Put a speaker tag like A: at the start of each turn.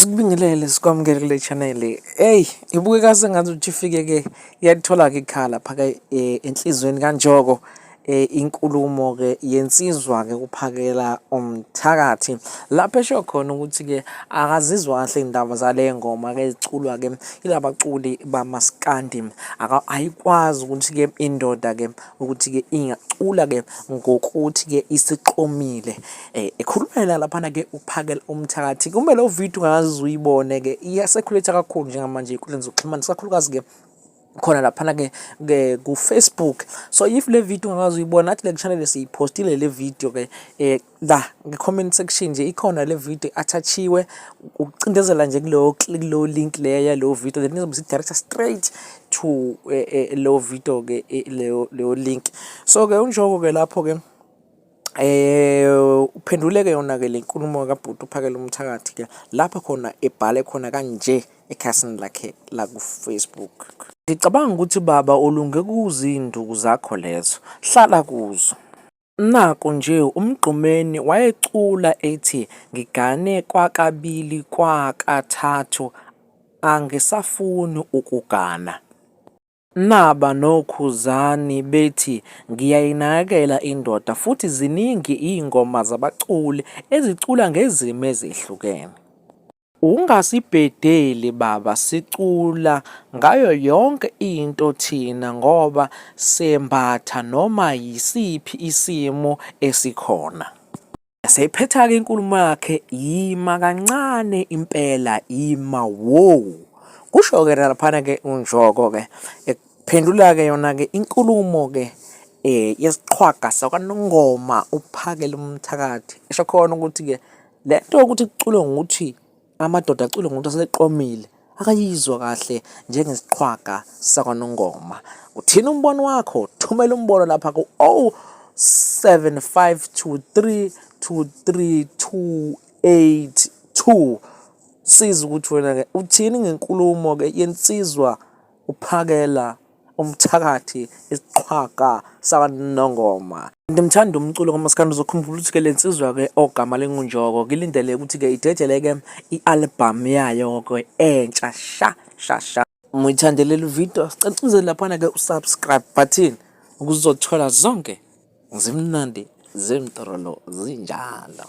A: Sikubingelele sikwamukele kule channel. Hey, ibukeka sengathi ukuthi ifike ke iyalithola ke ikhala lapha ke enhlizweni kaNjoko inkulumo ke yensizwa ke uPhakela umthakathi lapho esho khona ukuthi ke akazizwa kahle indaba zale ngoma ke eziculwa ke ilabaculi bamaskandi ayikwazi ukuthi ke indoda ke ukuthi ke ingacula ke ngokuthi ke isiqomile. Ekhulumela laphana ke uPhakela umthakathi kumele uvidiyo ungakaze uyibone ke iyasekhulitha kakhulu njengamanje ey'nkundleni zokuxhumana isikakhulukazi ke khona laphana ke ke ku-Facebook. So if le video ungakaze uyibona nathi le channel siyiphostile le video ke la nge-comment section nje ikhona le video attach-iwe ukucindezela nje kuleyo kuleyo link leyo yaleyo video then izobe isidirector straight to leyo video ke leyo leyo link. So ke uNjoko ke lapho ke uphenduleke yona-ke le nkulumo kabhuti uPhakela Umthakathi-ke lapho khona ebhale khona kanje ekhasini lakhe laku-Facebook. Ngicabanga ukuthi baba ulunge kuzinduku zakho lezo, hlala kuzo. Naku nje uMgqumeni wayecula ethi ngigane kwakabili kwakathathu angisafuni ukugana. Naba noKhuzani bethi ngiyayinakekela indoda futhi ziningi iy'ngoma zabaculi ezicula ngezimo ezehlukene. Ungasibhedeli baba sicula ngayo yonke into thina ngoba sembatha noma yisiphi isimo esikhona. Yaseyiphetha-ke inkulumo yakhe, yima kancane impela, ima wo. Kusho-ke laphana-ke uNjoko-ke ephendula-ke yona-ke inkulumo-ke yesiqhwaga sakwaNongoma uPhakela umthakathi. Esho khona ukuthi-ke le nto yokuthi kuculwe ngokuthi amadoda aculwe ngokuthi aseqomile akayizwa kahle njengesiqhwaga sakwaNongoma. Uthini umbono wakho? Thumela umbono lapha ku-07523238282. Siza ukuthi wena-ke uthini ngenkulumo-ke yensizwa uPhakela umthakathi isiqhwaga sakwaNongoma. Ngimthanda umculo kaMaskandi uzokhumbula ukuthi-ke le nsizwa-ke ogama linguNjoko kilindele ukuthi-ke idedele-ke i-album yayo-ke entsha sha sha sha. Uma uyithandile leli video sicela ucindezele laphana-ke u-subscribe button ukuze uzothola zonke zimnandi zimtorolo zinjalo.